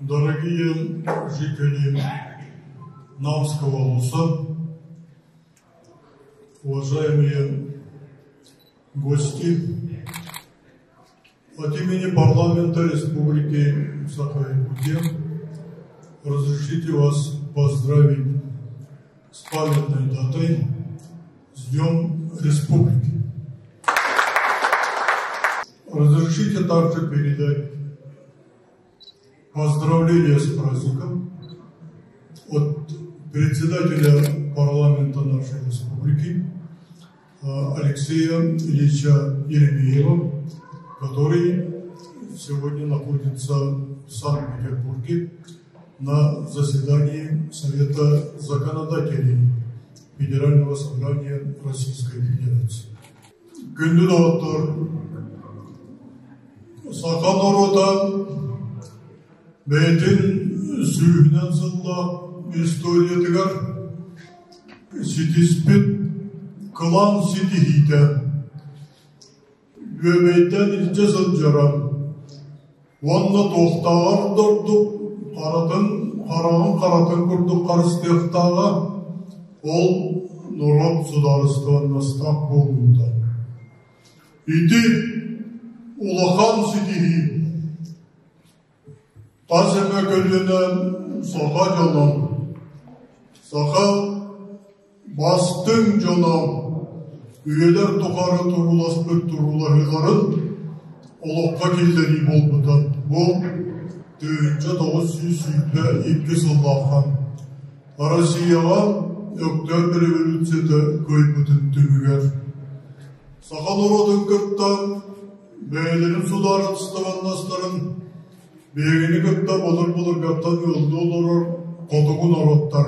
Дорогие жители Намского улуса, уважаемые гости, от имени парламента Республики Саха-Якутия разрешите вас поздравить с памятной датой, с Днем Республики. Разрешите также передать поздравления с праздником от председателя парламента нашей республики Алексея Ильича Еремеева, который сегодня находится в Санкт-Петербурге на заседании Совета законодателей Федерального собрания Российской Федерации. Күндү доҕоттор, саха норуота бэйэтин сүүһүнэн сыллаах историятыгар ситиспит кылаан ситиһиитэ үөмэйдээн илдьэ сылдьара уонна туохтааҕар да ордук харатын хараҕын харатын курдук харыстыахтааҕа ол норуот судаарыстыбаннастаах буолуута. Ити улахан ситиһии хас эмэ көлүөнэ саха дьоно, саха бастыҥ дьоно үйэлэр тухары турууласпыт туруулаһыыларын олоххо киллэрии буолбута. Бу 1922 сыллаахха Россияҕа Өктөөп революцията кыайбытын түмүгэр саха норуотун кытта бэйэлэрин судаарыстыбаннастарын биһигини кытта былыр-былыргаттан ыаллыы олорор хотугу норуоттар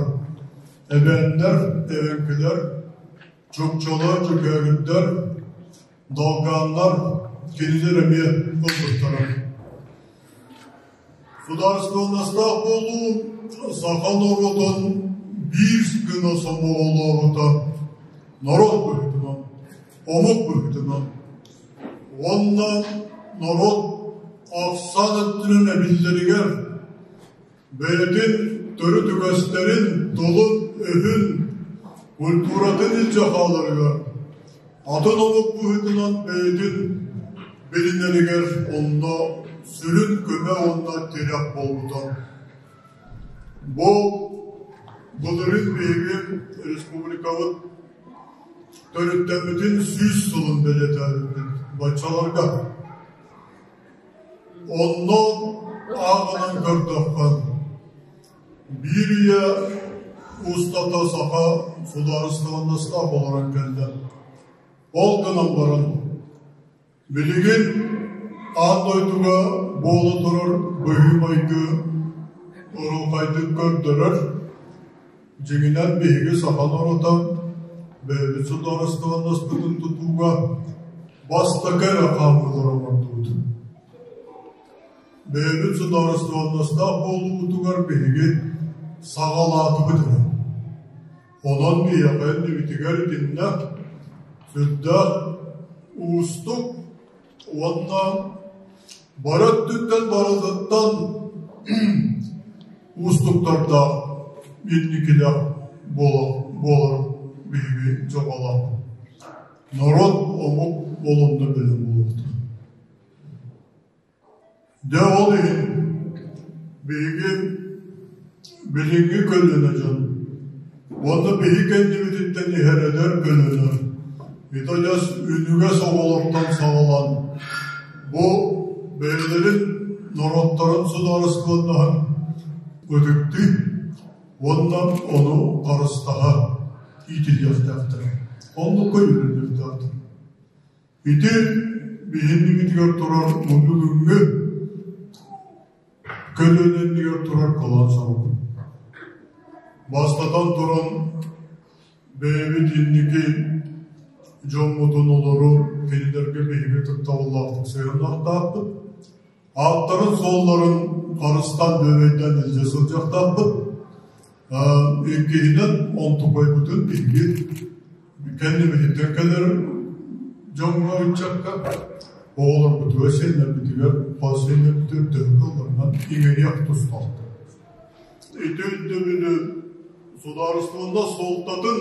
эбээннэр, эбэҥкилэр, чукчалар, дьүкээгирдэр, долгааннар кинилэр эмиэ ылбыттара. Судаарыстыбаннастаах буолуу саха норуотун биир гына сомоҕолообута норуот быһыытынан, омук быһыытынан уонна норуот ахсаан өттүнэн эбиллэригэр бэйэтин төрүт үгэстэрин, тылын-өһүн, культуратын илдьэ хааларыгар, атын омук быһыытынан бэйэтин билинэригэр онно сүрүн көмө уонна тирэх буолбута. Бу былырыын биһиги республикабыт төрүттэммитин 100 сылын бэлиэтээбиппит баччаларга. Онно ааҕынан көрдөххө, биир үйэ устата саха судаарыстыбаннастаах олорон кэллэ. Ол гынан баран, билигин аан дойдуга буола турар быһыы-майгы ырылхайдык көрдөрөр. Дьиҥинэн, биһиги саха норуота бэйэбит судаарыстыбаннаспытын тутууга бастакы эрэ хаамыылары оҥордубут. Бэйэбит судаарыстыбаннастаах буолуубутугар биһиги саҕалаатыбыт эрэ. Онон биһиэхэ иннибитигэр итиннэ сүрдээх уустук уонна бары өттүттэн барытыттан уустуктардаах инникилээх буолар биһиги дьоҕолоох. Норуот омук олунна бэлэм буолуохтаах. Дьэ ол иһин биһиги билиҥҥи көлүөнэ дьон уонна биһи кэннибититтэн иһэр эдэр көлүөнэ италиас үнүгэс оҕолортон саҕалаан бу бэйэлэрин норуоттарын судаарыстыбаннаһын ытыктыы уонна ону харыстаһа иитиллиэхтээхтэр. Оннукка үөрэнүөхтээхтэр. Ити биһиннигитигэр турар бу бүгүҥҥү көлүөнэ иннигэр турар кылаан сорук. Бастатан туран бэйэбит инники дьоммутун олору кинилэргэ биһиги кыттабыллаахтык сыһыаннаахтаахпыт. Ааттарын-суолларын харыстаан бүөбэйдээн илдьэ сылдьыахтаахпыт. Иккиһинэн, онтукайбытын биһиги кэннибититтэн кэлэр дьоҥҥо, ыччакка. Оҕолорбутугар, сиэннэрбитигэр, хос сиэннэрбитигэр төһө кыалларынан иҥэриэх тустаахтар. Ити өйдөбүлү судаарыстыбаннас суолтатын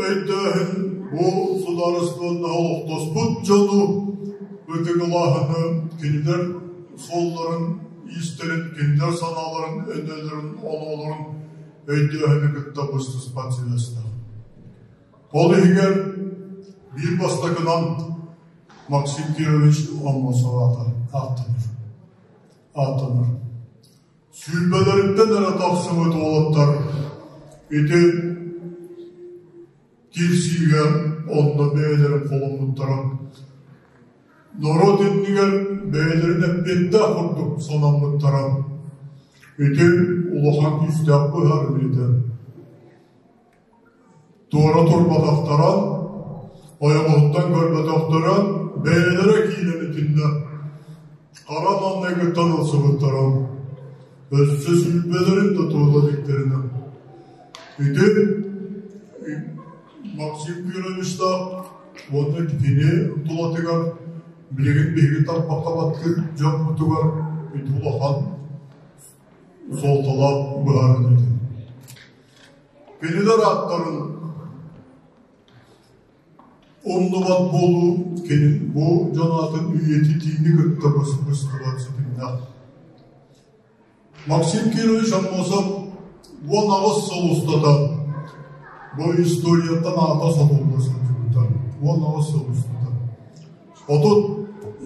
өйдөөһүн бу судаарыстыбаннаһы олохтоспут дьону ытыгылааһыны кинилэр суолларын, иистэрин, кинилэр санааларын, өнөлөрүн, оноолорун өйдөөһүнү кытта быстыспат сибээстээх. Ол иһигэр биир бастакынан Максим Кирович Аммосов ааттанар. Ааттанар. Сүүрбэлэриттэн эрэ тахсыбыт уолаттар ити киирсиигэ онно бэйэлэрин холоммуттара. Норуот иннигэр бэйэлэрин эппиэттээх курдук санаммыттара. Ити улахан күүстээх быһаарыныы этэ. Туора турбатахтара, ойоҕоһуттан көрбөтөхтөрө, бэйэлэрэ киирэн итиннэ хара маҥнайгыттан ылсыбыттара, өссө сүүрбэлэрин да туола иликтэринэ. Ити Максим Кировичтаах уонна кини тулатыгар билигин биһиги тарбахха баттыыр дьоммутугар ити улахан суолталаах быһаарыныы этэ. Кинилэр ааттарын умнубат буолуу кини бу дьон аатын үйэтитиини кытта быстыбат ситимнээх. Максим Кирович Аммосов 18 сыл устата бу историяттан аата сотулла сылдьыбыта. 18 сыл устата.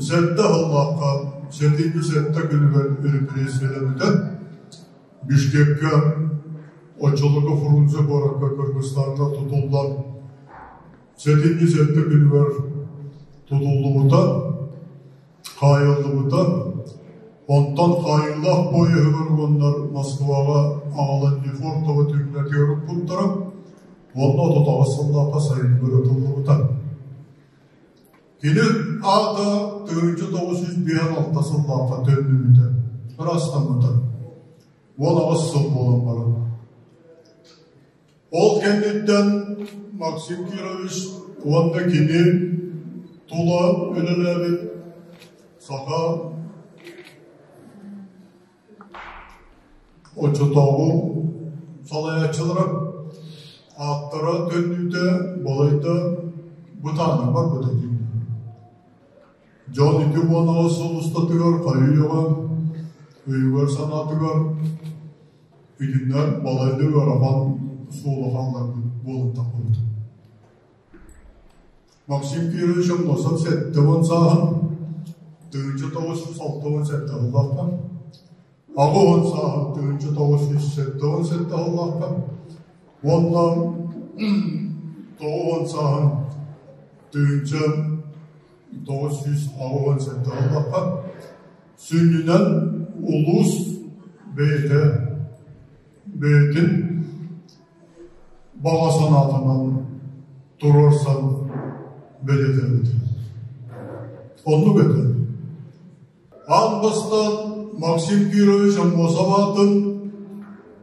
37 сыллаахха 77 күнүгэр репрессиялэммитэ. Бишкеккэ оччолорго Фрунзе куоракка Кыргызстаҥҥа тутуллан 77 күнүгэр тутуллубута, хаайыллыбыта. Онтон хаайыылаах поеһыгар уоннар Москваҕа аҕалан Лефортово түрмэтигэр укпуттара уонна 38 сыллаахха сайыныгар ытыллыбыта. Кини аата 1956 сыллаахха төннүбүтэ, ырастаммыта. 18 сыл буолан баран. Ол кэнниттэн Максим Кирович уонна кини тула үлэлээбит саха оччотооҕу салайааччылара ааттара төннүүтэ балайда бытааннык барбыта дииллэр. Дьон ити 18 сыл устатыгар хайы-үйэҕэ өйүгэр-санаатыгар итиннэ балайда ыарахан суолу хаалларбыт буолан таххыбыт. Максим Кирович Аммосов 70 сааһын 1967 сыллаахтан, 80 сааһын 1977 сыллаахтан уонна 90 сааһын 1987 сыллаахха сүнньүнэн улуус бэйэтэ бэйэтин баҕа санаатынан туруорсан бэлиэтээбит. Оннук этэ. Аан бастаан Максим Кирович Аммосов аатын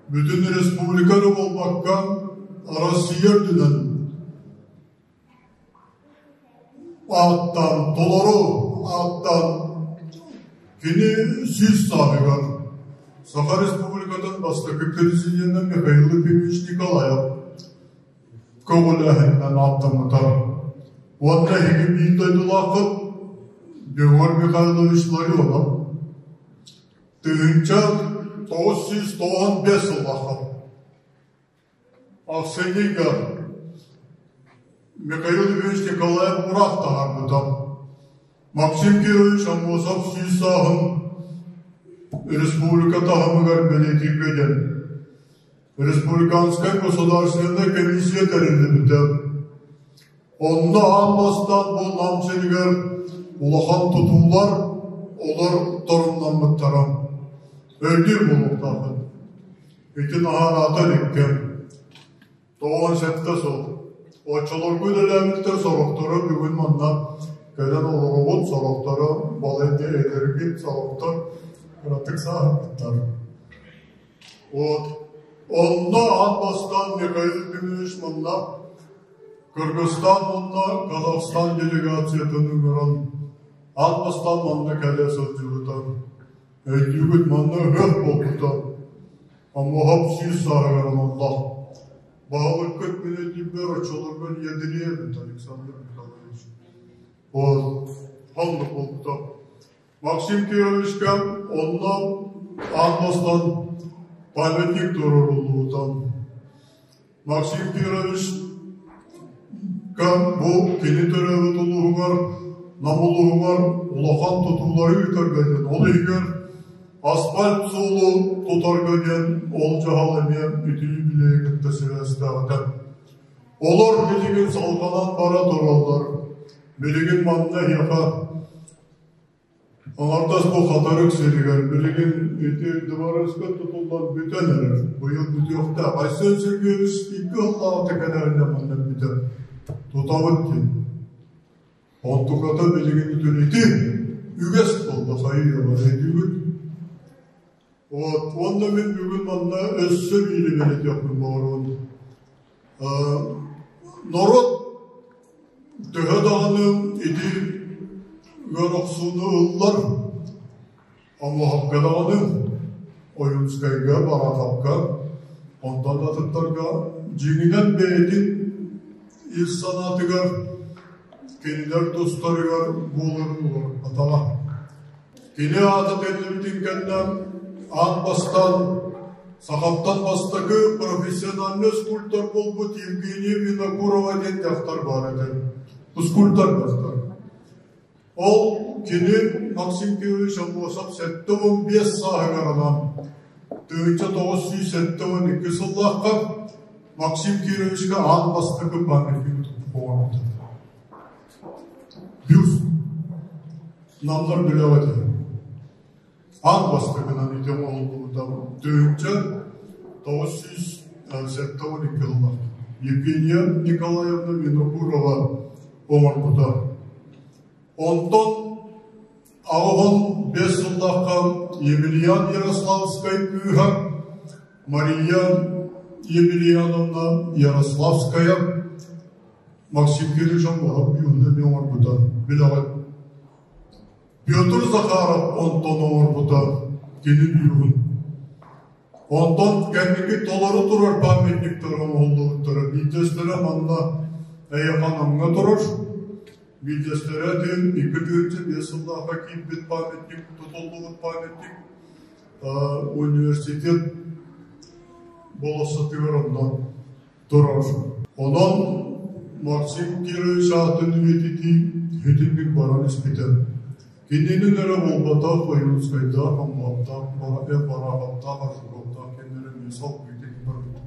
бүтүн республика эрэ буолбакка, Россия үрдүнэн ааттаан, толору ааттаан кини 100 сааһыгар Саха Республикатын бастакы президенэ Михаил Ефимович Николаев көҕүлээһининэн ааттаммыта. Уонна эһиги биир дойдулааххыт Егор Михайлович Ларионов 1995 сыллаахха Ахсынньыга Михаил Ильич Николаев бураах таһаарбыта. Максим Кирович Аммосов 100 сааһын республика таһымыгар бэлиэтииргэ диэн Республиканскай государственнай комиссия тэриллибитэ. Онно аан бастаан бу Нам сиригэр улахан тутуулар олор торумнаммыттара. Өйдүүр буолуохтааххыт. Ити наһаа иликкэ. 97 сыл. Оччолорго үлэлээбиттэр сорохторо бүгүн манна кэлэн олоробут, сорохторо балайда эдэргит, сорохтор кыратык сааһырбыттар. Вот. Онно аан бастаан Михаил Ефимович манна Кыргызстан уонна Казахстан делегациятын ыҥыран, аан бастаан манна кэлэ сылдьыбыта. Өйдүүгүт, манна ыһыах буолбута. Омуоһап сүүс сааһыгар аналлаах. Баһылыккыт мин өйдүүрбэр оччолорго Ядырья эбит Александр Николаевич. Вот, оннук буолбута. Максим Кировичка онно аан бастаан памятник туруоруллубута. Максим Кировичка бу кини төрөөбүт улууһугар, Нам улууһугар улахан тутуулары ыытарга диэн, ол иһигэр асфальт суолу тутарга диэн ол дьаһал эмиэ ити юбилейы кытта сибээстээх этэ. Олор билигин салҕанан бара тураллар. Билигин манна эһиэхэ Аҥардас бу Хатырык сиригэр билигин ити дыбарыаска тутуллан бүтэн эрэр. Быйыл бүтүөхтээх. Айсен Сергеевич икки сыллааҕыта кэлэринэн манна бүтэр. Тутабыт диэн. Онтуката билигин бүтүн ити үгэс буолла хайыы өйдүүгүт. Вот. Уонна мин бүгүн манна өссө биири бэлиэтиэхпин баҕарабын. Норуот төһө даҕаны ити ыар охсууну ыллар, Омуоһапка даҕаны, Ойуунскайга, Бараховка, онтон да атыттарга дьиҥинэн бэйэтин ис санаатыгар кинилэр тустарыгар буоларын уларыппатаҕа. Кини аата тиллибитин кэннэ аан бастаан сахаттан бастакы профессиональный скульптор буолбут Евгения Винокурова диэн дьахтар баар этэ. Скульптор дьахтар. Ол кини Максим Кириллович Аммосов 75 сааһыгар анаан 1972 сыллаахха Максим Кировичка аан бастакы памятник оҥорбута. Бюст Намнар билэҕит этэ. Аан бастакынан ити оҥоһуллубута 1972 сыллаах Евгения Николаевна Винокурова оҥорбута. Онтон 85 сыллаахха Емельян Ярославскай кыыһа Мария Емельяновна Ярославская Максим Кириллович Аммосов эмиэ оҥорбута билэҕит. Петр Захаров онтон оҥорбута кини бүүһүн. Онтон кэнники толору турар памятниктар оҥоһуллубуттара. Биирдэстэрэ манна эйиэхэ Намҥа турар, биирдэстэрэ тин 2005 сыллаахха киирбит памятник, тутуллубут памятник университет болуоссатыгар онно турар. Онон Максим Кирович аатын үйэтитии итинник баран испитэ. Кинини эрэ буолбатах Ойуунскайдаах, Амматтаах, Бараховтаах, Аржуковтаах кэмнэрэ эмиэ салгыы барбыт.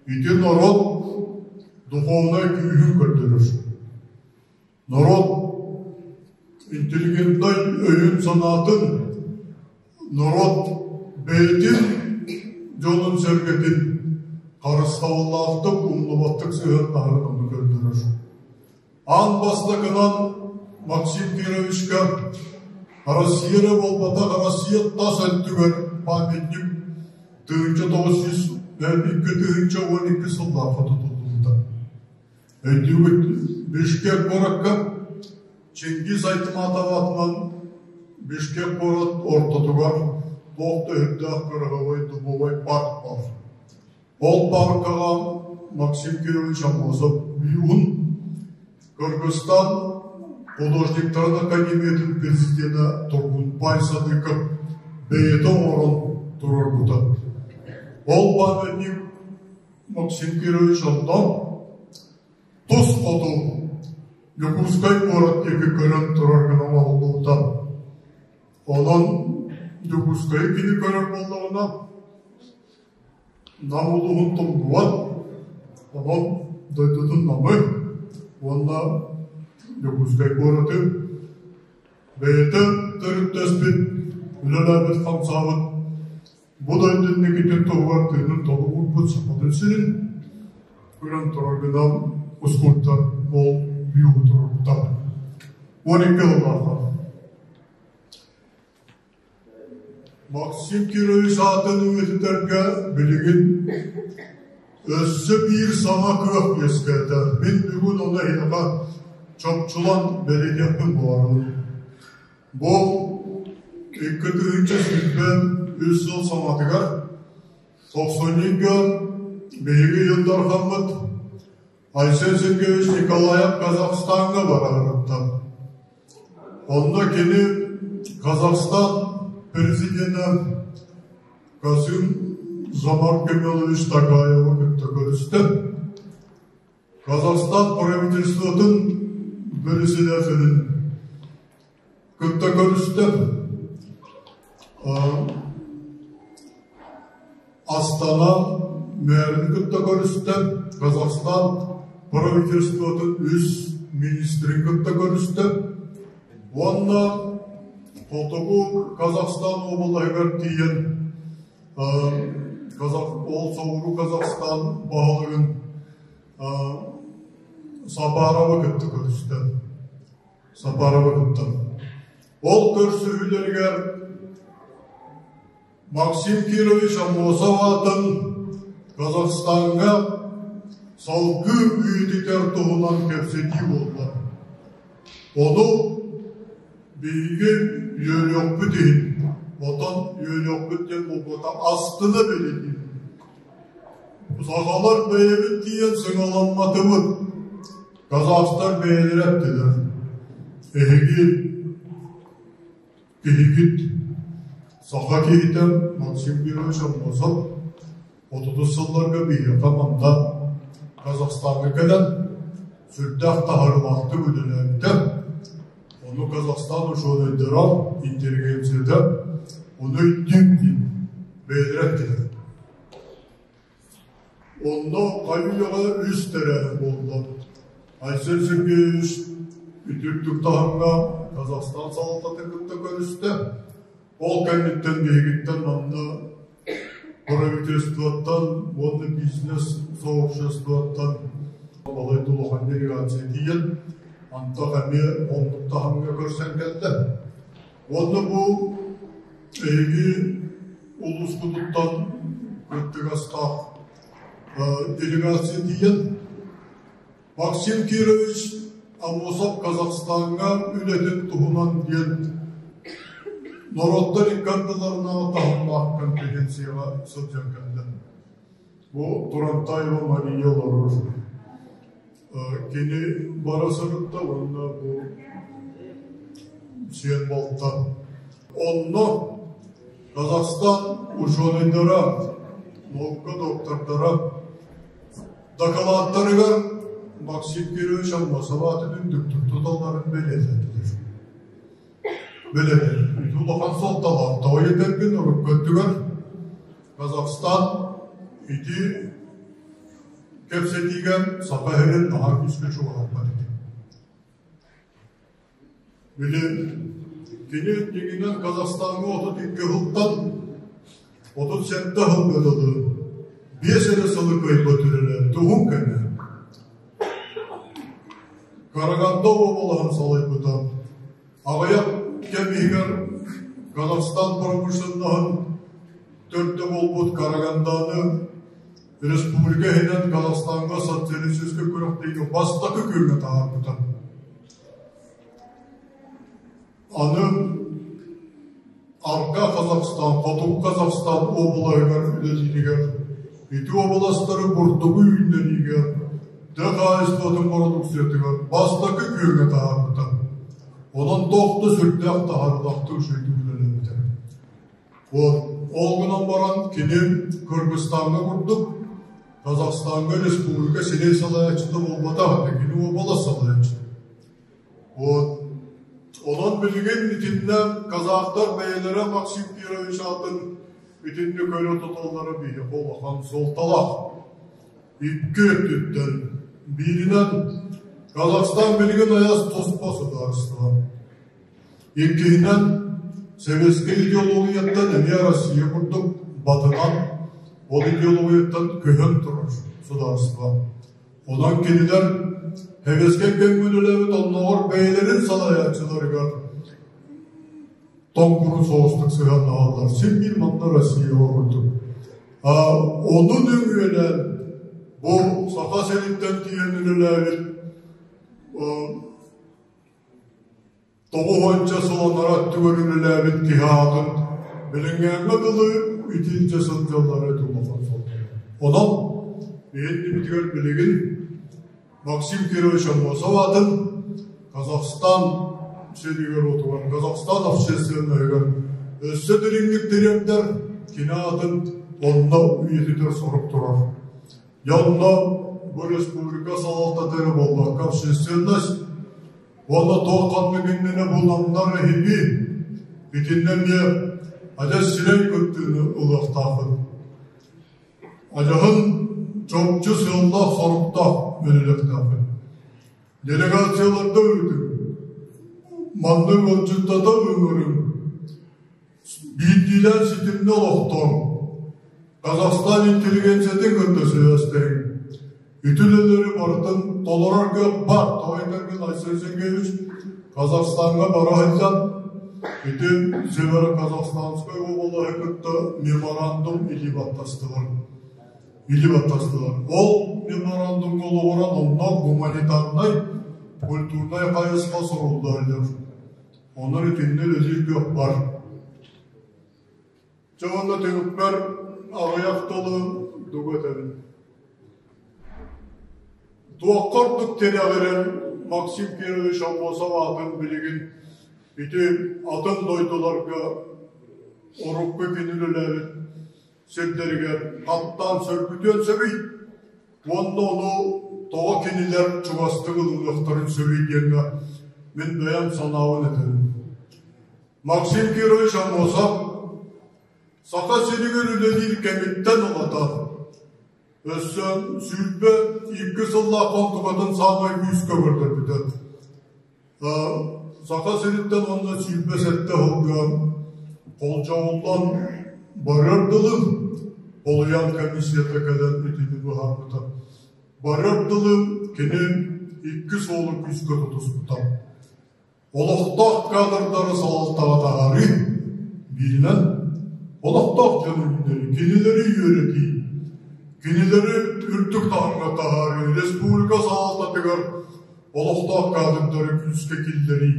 Ити норуот духовнай күүһүн көрдөрөр. Норуот интеллигентнай өйүн-санаатын, норуот бэйэтин дьонун-сэргэтин харыстабыллаахтык, умнубаттык сыһыаннаһарын ону көрдөрөр. Аан бастакынан Максим Кировичка Россия эрэ буолбатах, Россия тас өттүгэр памятник 1902 2012 сыллаахха тутуллубута. Өйдүүгүт, Бишкек куоракка Чингиз Айтматов аатынан Бишкек куорат ортотугар туох да үрдээх кыраһыабай дубовай парк баар. Ол паркаҕа Максим Кирович Аммосов Бюун Кыргызстан художниктарын академиятын президенэ Тургунбай Садыков бэйэтэ оҥорон туруорбута. Ол памятник Максим Кирович онтон тус хоту Дьокуускай куорат диэки көрөн турар гына оҥоһуллубута. Онон Дьокуускайы кини көрөр буоллаҕына, Нам улууһун тумнубат, онон дойдутун Намы уонна Дьокуускай куораты бэйэтэ төрүттэспит, үлэлээбит-хамсаабыт Бу дойду инникитин туһугар тыынын толук уурбут Сахатын сирин көрөн турар гынан ускуртар ол бүйүгү турарбыта. 12 сыллаахха. Максим Кирович аатын үйэтитэргэ билигин өссө биир саҥа кыах үөскээтэ. Мин бүгүн чопчулан бэлиэтиэхпин баҕарабын. Бу 2023 сыл саҥатыгар тохсунньуга биһиги Ил Дархаммыт Айсен Сергеевич Николаев Казахстаҥҥа барарыттан. Онно кини Казахстан президенэ Касым Жомарт Кемелович Токаевы кытта көрүстэ. Казахстан правительствотын председателин кытта көрүстэ. Астана мэрин кытта көрүстэ. Казахстан правительствотын үс министрин кытта көрүстэ. Уонна хотугу Казахстан уобалаһыгар тиийэн ол соҕуруу Казахстан баһылыгын Сапаровы кытта көрүстэ. Сапаровы кытта. Ол көрсүһүүлэригэр Максим Кирович Аммосов аатын Казахстаҥҥа салгыы үйэтитэр туһунан кэпсэтии буолла. Ону биһиги үөрүөхпүт иһин, отон үөрүөхпүт диэн буолбата астына бэлиэтиибит. Сахалар бэйэбит тиийэн сыҥаламматыбыт. Казахтар бэйэлэрэ эттилэр. Эһиги киһигит саха киһитэ Максим Кирович Аммосов 30 сылларга биһиэхэ манна Казахстаҥҥа кэлэн сүрдээх таһаарыылаахтык үлэлээбитэ. Ону Казахстан учуонайдара, интеллигенцията ону өйдүүр диэн бэйэлэрэ эттилэр. Онно хайы-үйэҕэ үс тэрээһин буолла. Айсен Сергеевич үтүрдүк таһымҥа Казахстан салалтатын кытта көрүстэ. Ол кэнниттэн биһигиттэн манна правительствоттан уонна бизнес сообществоттан балай да улахан делегация тиийэн, антах эмиэ оннук таһымҥа көрсөн кэллэ. Уонна бу эһиги улууспутуттан кыттыгастаах делегация тиийэн Максим Кирович Аммосов Казахстаҥҥа үлэтин туһунан диэн норуоттар икки ардыларынааҕы таһымнаах конференцияҕа сылдьан кэллэ. Бу Турантаева Мария олорор. Кини бара сырытта уонна бу сиэн балта. Онно Казахстан учуонайдара, наука доктордара дакылааттарыгар Максим Кирович Аммосов аатын үрдүктүк туталларын бэлиэтээтилэр. Бэлиэтэр. Ити улахан суолталаах. Тоҕо диэтэргин урукку өттүгэр Казахстан ити кэпсэтиигэ Саха сирин наһаа күүскэ чугаһаппат этэ. Били кини дьиҥинэн Казахстаҥҥа 32 сылтан 37 сылга дылы биэс эрэ сылы кыайбат үлэлээбит уһун кэмэ. Караганда уобалаһын салайбыта. Аҕыйах кэм иһигэр Казахстан промышленноһын төрдө буолбут Караганданы республика иһинэн Казахстаҥҥа социалистическай күрэхтэһиигэ бастакы күөҥҥэ таһаарбыта. Аны Арга Казахстан, Хотугу Казахстан уобалаһыгар үлэлииригэр ити уобаластары бурдугу үүннэриигэ тыа хаһаайыстыбатын бородууксуйатыгар бастакы күөҥҥэ таһаарбыта. Онон туох да сүрдээх таһаарыылаахтык үчүгэйдик үлэлээбитэ. Вот. Ол гынан баран кини Кыргызстаҥҥа курдук Казахстаҥҥа республика сирэй салайааччыта буолбатах, кини уобалас салайааччыта. Вот. Онон билигин итиннэ казахтар бэйэлэрэ Максим Кирович аатын итинник өрө туталлара биһиэхэ улахан суолталаах. Икки өттүттэн. Бииринэн, Казахстан билигин айас туспа судаарыстыба. Иккиһинэн, советскай идеологияттан эмиэ Россия курдук батынан ол идеологияттан көһөн турар судаарыстыба. Онон кинилэр советскай кэмҥэ үлэлээбит оннооҕор бэйэлэрин салайааччыларыгар тоҥкурун соҕустук сыһыаннаһаллар. Син биир манна Россияҕа курдук. Ону нөҥүөлээн бу Саха сириттэн тиийэн үлэлээбит Тоҕуһуонча сыл анараа өттүгэр үлэлээбит киһи аатын билиҥҥээҥҥэ дылы итинчэ сылдьаллара ити улахан суолталаах. Онон биһиннибитигэр билигин Максим Кирович Аммосов аатын Казахстан сиригэр-уотугар, Казахстан общественноһыгар өссө дириҥник тириэрдэр, кини аатын онно үйэтитэр сорук турар. Дьэ онно бу республика салалтата эрэ буолбакка общественность уонна туох ханнык иннинэ буланнар эһиги итиннэ эмиэ адьас сирэй кыттыыны ылыахтааххыт. Адьаһын чопчу сыаллаах-соруктаах үлэлиэхтээххит. Делегацияларда ыытыҥ, маннык ыалдьыттата ыҥырыҥ, биирдиилээн ситимнэ олохтооҥ, Казахстан интеллигенциятын кытта сибээстэһиҥ. Ити үлэлэри барытын толорор кыах баар, тоҕо этэргин Айсен Сергеевич Казахстаҥҥа бара сылдьан ити Северо-Казахстанскай уобалаһы кытта меморандум илии баттастылар. Илии баттастылар. Ол меморандумҥа олоҕуран онно гуманитарнай, культурнай хайысха суруллар. Онон итиннэ үлэлиир кыах баар. Дьэ уонна түмүкпэр аҕыйах тылы тугу этэбин. Туохха ордук тирэҕирэн Максим Кирович Аммосов аатын билигин ити атын дойдуларга урукку кини үлэлээбит сирдэригэр хаттаан сөргүтүөн сөбүй уонна ону тоҕо кинилэр чугастык ылыныахтарын сөбүй диэҥҥэ мин бэйэм санаабын этэбин. Максим Кирович Аммосов Саха сиригэр үлэлиир кэмиттэн ылата өссө 22 сыллаах онтукатын саамай күүскэ көрдөрбүтэ. Саха сириттэн уонна 27 сылга холдьоҕуллан барыар дылы Полуян комиссията кэлэн итини быһаарбыта. Барыар дылы кини икки суолу күүскэ тутуспута. Олохтоох кадрдары салалтаҕа таһаарыы, бииринэн, олохтоох дьон үүннэри, кинилэри үөрэтии, кинилэри үрдүк таһымҥа таһаарыы, республика салалтатыгар олохтоох кадрдары күүскэ киллэрии.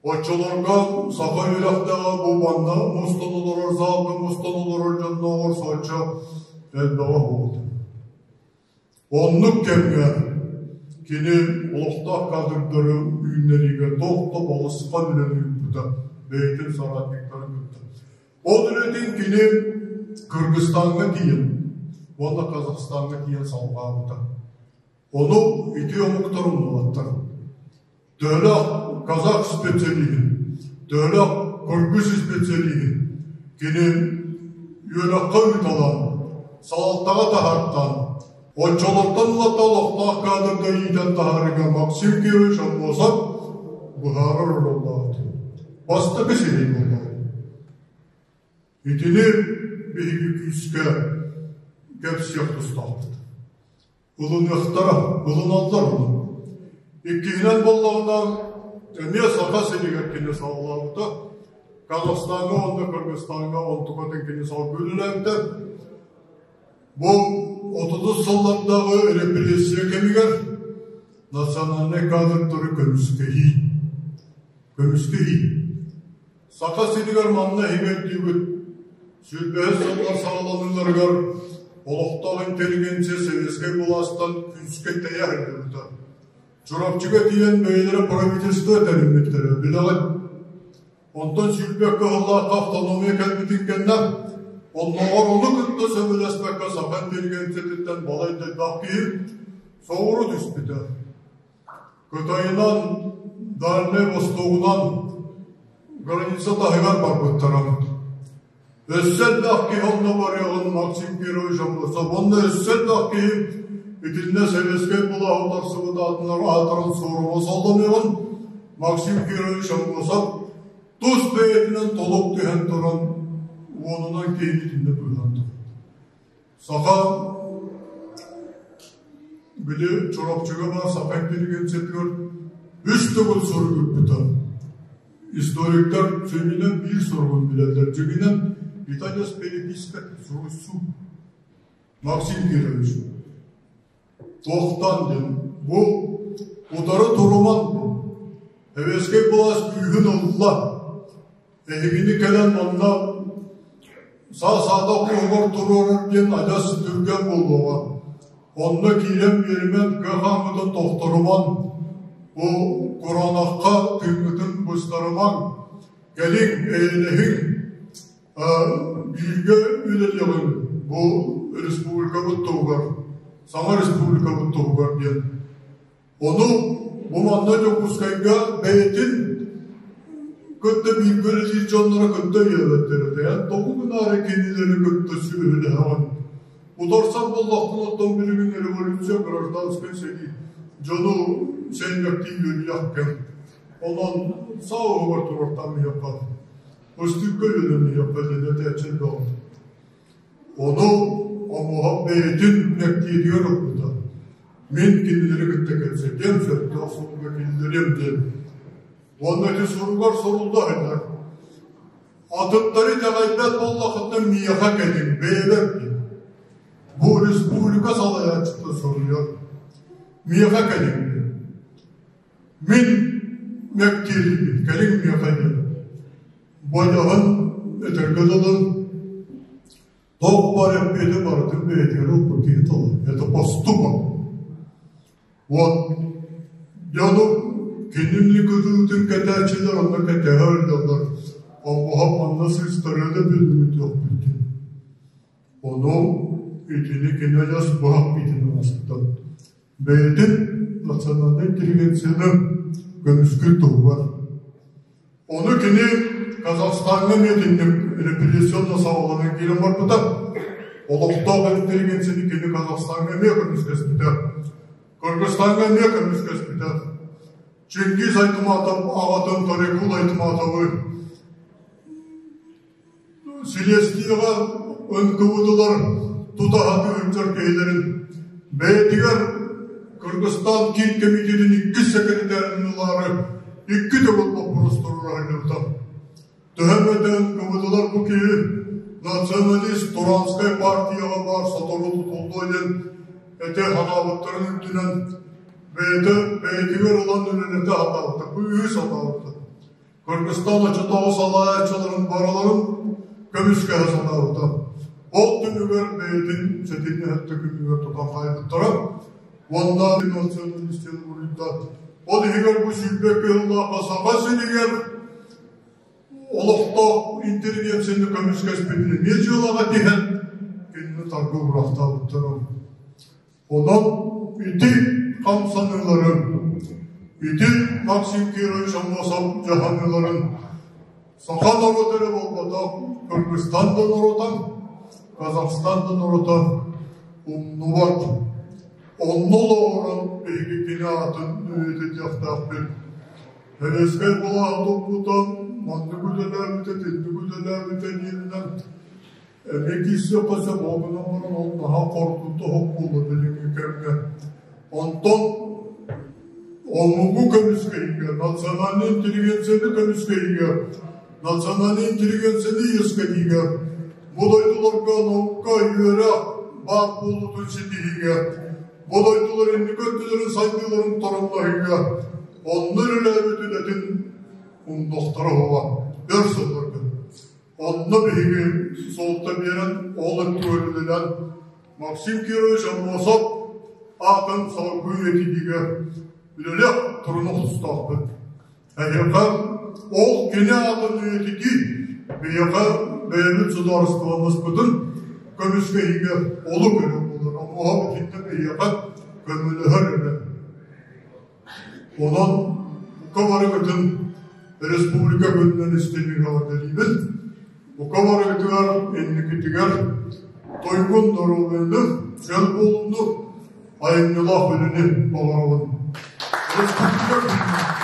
Оччолорго саха үөрэхтээҕэ бу манна мустан олорор залга мустан олорор дьоннооҕор соччо элбэҕэ буолбута. Оннук кэмҥэ кини олохтоох кадрдары үүннэриигэ туох да балысхан үлэни ыыппыта, бэйэтин соратниктарын кытта. Ол үлэтин кини Кыргызстаҥҥа тиийэн уонна Казахстаҥҥа тиийэн салҕаабыта. Ону ити омуктар умнубаттар. Төһөлөөх казах специалиһин, төһөлөөх кыргыз специалиһин кини үөрэххэ ыыталаан, салалтаҕа таһаартаан, оччолортон ылата олохтоох кадрга иитэн таһаарыыга Максим Кирович Аммосов быһаарар оруоллаах бастакы сирэй буоллаҕа. Итини биһиги күүскэ кэпсиэх тустаахпыт. Ылыныахтара, ылыналлар ону. Иккиһинэн буоллаҕына, эмиэ Саха сиригэр кини саҕалаабыта. Казахстаҥҥа уонна Кыргызстаҥҥа онтукатын кини салгыы үлэлээбитэ. Бу отутус сыллардааҕы репрессия кэмигэр национальнай кадрдары көмүскэһии. Көмүскэһии. Саха сиригэр манна иһигэр сүүрбэһис сыллар саҕаланыыларыгар олохтоох интеллигенция советскай былаастан күүскэ тэйэ сылдьыбыта. Чурапчыга тиийэн бэйэлэрэ правительство тэриммиттэрэ, билэҕит. Онтон 22 сыллаахха автономия кэлбитин кэннэ, оннооҕор ону кытта сөбүлэспэккэ саха интеллигенциятыттан балай да элбэх киһи соҕуруу түспүтэ. Кытайынан, Дальнай Востогунан граница таһыгар барбыттара. Өссө элбэх киһи онно барыаҕын Максим Кирович Аммосов уонна өссө элбэх киһи итиннэ советскай былааһы утарсыбыт аатынан аатыран суорума соллонуоҕун Максим Кирович Аммосов тус бэйэтинэн толук түһэн туран уонунан киһини итиннэ быыһаан Саха били Чурапчыга баар саха интеллигенциятыгар үс төгүл сурук ыыппыта. Историктар сүнньүнэн биир суругун билэллэр. Дьиҥинэн Виталий переписка суруйсуу Максим Кирович туохтан диэн бу утары туруман диэн. Сэбиэскэй былаас күүһүн ылла. Эһигини кэлэн манна саа-саадах уһугар туруорар диэн адьас түргэн буолуоҕа. Онно киирэн биэримэн, кыа хааммытын тохторумаҥ, бу кураанахха тыыҥҥытын быстарымаҥ, кэлиҥ, эйэлэһиҥ, бииргэ үлэлиэҕиҥ бу республикабыт туһугар, саҥа республикабыт туһугар диэн. Ону бу манна Дьокуускайга бэйэтин кытта бииргэ үлэлиир дьонноро кытта өйөөбөттөр этэ. Эн тоҕо гынаары кинилэри кытта сүөһүлэһэҕин? Утарсар буоллахпына оттон билигин революция, гражданскай сэрии дьону сэймэктии үөрүйэх кэм. Онон саа уһугар турартаамыйахха, ыстыыкка үөрэммиэххэ диэн этээччи элбэх. Ону омуһах бэйэтин мэктиэтигэр ылбыта. Мин кинилэри кытта кэпсэтиэм, сөптөөх суруга киллэриэм диэн. Уонна ити суругар сурулла сылдьар. Атыттары итэҕэйбэт буоллаххытына миэхэ кэлиҥ, бэйэбэр диэн. Бу республика салайааччыта суруйар. Миэхэ кэлиҥ диэн. Мин мэктиэлиибин, кэлиҥ миэхэ диэн. Бодьоһун этэргэ дылы туох баар эппиэти барытын бэйэтигэр ылбыт киһи тыла. Это поступок. Вот дьону кинини кытыытын кэтээччилэр онно кэтэһэ ылдьаллар. Оҥоһон манна сыыстарыа да билбитиэхпит. Ону итини кини адьас быһах биитин оҥостон бэйэтин национальнай интеллигенцияны көмүскүүр туһугар. Ону кини Казахстаҥҥа миитинник репрессионно саҕаланан киирэн барбыта. Олохтоох интеллигенцияны кини Казахстаҥҥа эмиэ көмүскэспитэ. Кыргызстаҥҥа эмиэ көмүскэспитэ. Чингиз Айтматов аҕатын Торекул Айтматовы Силиэстийэҕэ НКВД-лар тута сатыы киһилэрин бэйэтигэр Кыргызстан Киин кэмитиэтин иккис сэкирэтээрин ылаары икки төгүл боппуруос туруора сылдьыбыта. Төһө эмэтэ НКВД-лар бу киһи националист Туранскай партияҕа баар сотору тутуллуо диэн этэ санаабыттарын үрдүнэн бэйэтэ бэйэтигэр ылан үлэлэтэ сатаабыта, бу үһүс сатаабыта. Кыргызстан оччотооҕу салайааччыларын барыларын көмүскэһэ сатаабыта. Ол түмүгэр бэйэтин сэтинньи сэттэ күнүгэр тутан хаайбыттара. Уонна националистияны буруйда. Ол иһигэр бу 22 сыллаахха Саха сиригэр олохтоох интеллигенцияны көмүскэспитин эмиэ дьыалаҕа тиһэн кинини таргы бырахтаабыттара. Онон ити хамсаныыларын, ити Максим Кирович Аммосов дьаһаныыларын саха норуота эрэ буолбатах, Кыргызстан да норуота, Казахстан да норуота умнубат. Онно олоҕуран биһиги кини аатын үйэтитиэхтээхпит. Сэбиэскэй былааһы туппута, маннык үлэлээбитэ, итинник үлэлээбитэ диэнинэн Эмиэ киирсиэххэ сөп, ол гынан баран ол наһаа хоргутта оһох буолла билиҥҥи кэмҥэ. Онтон омугу көмүскэйгэ, национальнай интеллигенцияны көмүскэйгэ, национальнай интеллигенцияны иэскэтиигэ, бу дойдуларга наука, үөрэх баар буолуутун ситиһиигэ, бу дойдулар инники өттүлэрин сайдыыларын торумнаһыыга онно үлэлээбит үлэтин умнуохтара уһуга өр сылларга. Онно биһиги суолта биэрэн, ол өттүгэр Максим Кирович Аммосов аатын салгыы үйэтитиигэ үлэлиэх турунуох тустаахпыт. Эһиэхэ ол кини аатын үйэтитии биһиэхэ бэйэбит судаарыстыбаннаспытын көмүскэһиигэ олук эрэ буолар. Аммосов итиннэ биһиэхэ көмөлөһөр эрэ. Онон бука барыгытын республика күнүнэн истиҥник эҕэрдэлиибин. Бука барыгытыгар инникитигэр туйгун доруобуйаны, чөл буолууну, айымньылаах үлэни баҕарабын. Республика күнүнэн!